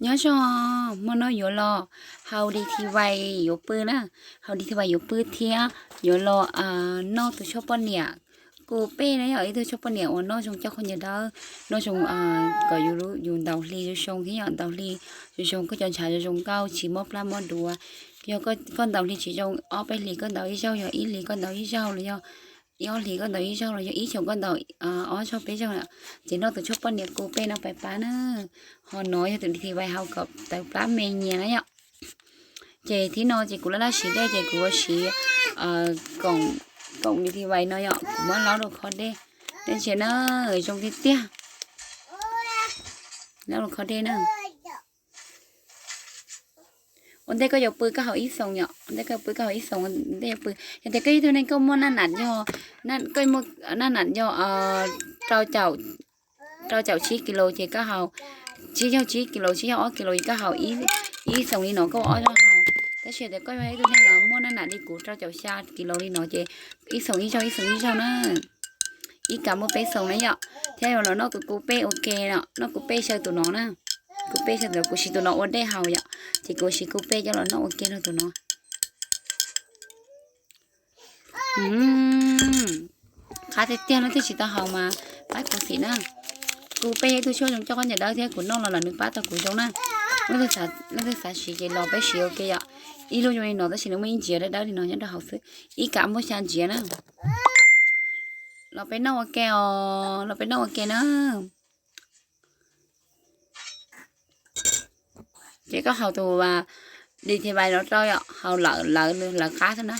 Nyob zoo, hmo no yuav los haus di thi vais yuav pw na, haus di thi vais yuav pw thiab yuav los noj tus tshuaj poj niam ku pej na yom, ib tug tshuaj poj niam uas noj zoo coj qhov nyiaj dawb, noj zoo kom yus ntaus hli zoo zoo thiab yom, ntaus hli zoo zoo, koj cov ntshav zoo zoo nkauj, tsis mob plab mob duav. Yog koj ntaus hli tsis zoo, ob peb hlis koj ntaus ib zaug, yog ib hlis koj ntaus ib zaug los yog ib ob hlis koj ntaus ib zaug los yog ib xyoos koj ntaus ob zaug peb zaug na, ces noj tus tshuaj poj niam ku pej no pab pab na. Ho no yog tus di thi vais haus kom tawv plab me nyias na yom. Ces thib no ces kuv laj laj siv dej ces kuv ua siv koom di thi vais no yom, kuv muab laub rau qhov dej. Dej ntsia na, zoo tiag tiag. Laub rau qhov dej na. Ua ntej koj yuav pw koj haus ib xoos yom, ua ntej koj yuav pw koj haus ib xoos, ua ntej yuav pw. Yog tias koj ib tug neeg koj muaj naj nam yog, koj muaj naj nam yog rau caum tsib kis lus ces koj haus, tsib caug tsib kis lus, tsib caug ob kis lus ces koj haus ib xoos li no koj ua ob zaug haus. Tab sis tias koj yog ib tug neeg muaj naj nam li kuv rau caum xya kis lus li no ces ib xoos ib zaug, ib xoos ib zaug na. Ib kav muaj peb xoos na yom. Thiab yuav los noj tus ku pej ua ke no, noj ku pej xyaw tus no na. Ku pej xyaw tus no, kuv siv tus no ua dej haus yom, ces kuv siv ku pej coj los noj ua ke rau tus no. Qab tiag tiag, leej twg tsis tau haus mas pab kuv xim na. Ku pej yog ib tug tshuaj zoo coj qhov nyiaj dawb thiab kuv noj los lawm nws pab tau kuv zoo na. Leej twg xav siv ces los peb siv ua ke yom. Ib lub zoo li no tab sis nws muaj ib ntsiav dawb dawb li no nyob rau hauv xwb. Ib kav muaj xya ntsiav na. Los peb noj ua ke os, los peb noj ua ke na. Ces koj haus tus di thi vais no rau yom, haus lawv lawv lawv qab xwb na.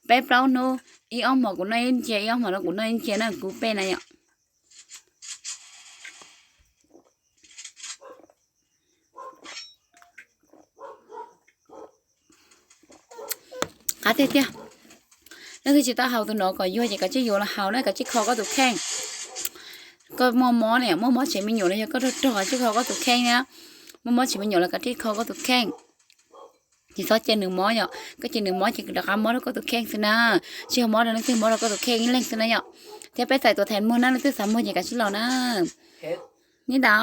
Peb plaub hnub, ib ob hmos kuv noj ib ntsiav, ib ob hmos no kuv noj ib ntsiav na, ku pej na yom. Qab tiag tiag. Leej twg tsis tau haus tus no kom yuag ces kav tsij yuav los haus na, kav tsij kho koj tus kheej. Koj muaj mob na, muaj mob tsev me nyuam los yog koj rog rog kav tsij kho koj tus kheej na. Muaj mob tsev me nyuam los kav tsij kho koj tus kheej. Tsis txhob cia nws mob yom, koj cia nws mob ces rov qab mob rau koj tus kheej xwb na. Tsis yog mob rau leej twg, mob rau koj tus kheej ib leeg xwb na yom. Thiab peb txais tuam thaiv muag na, leej twg xav muag ces kav tsij los na. Nib nta.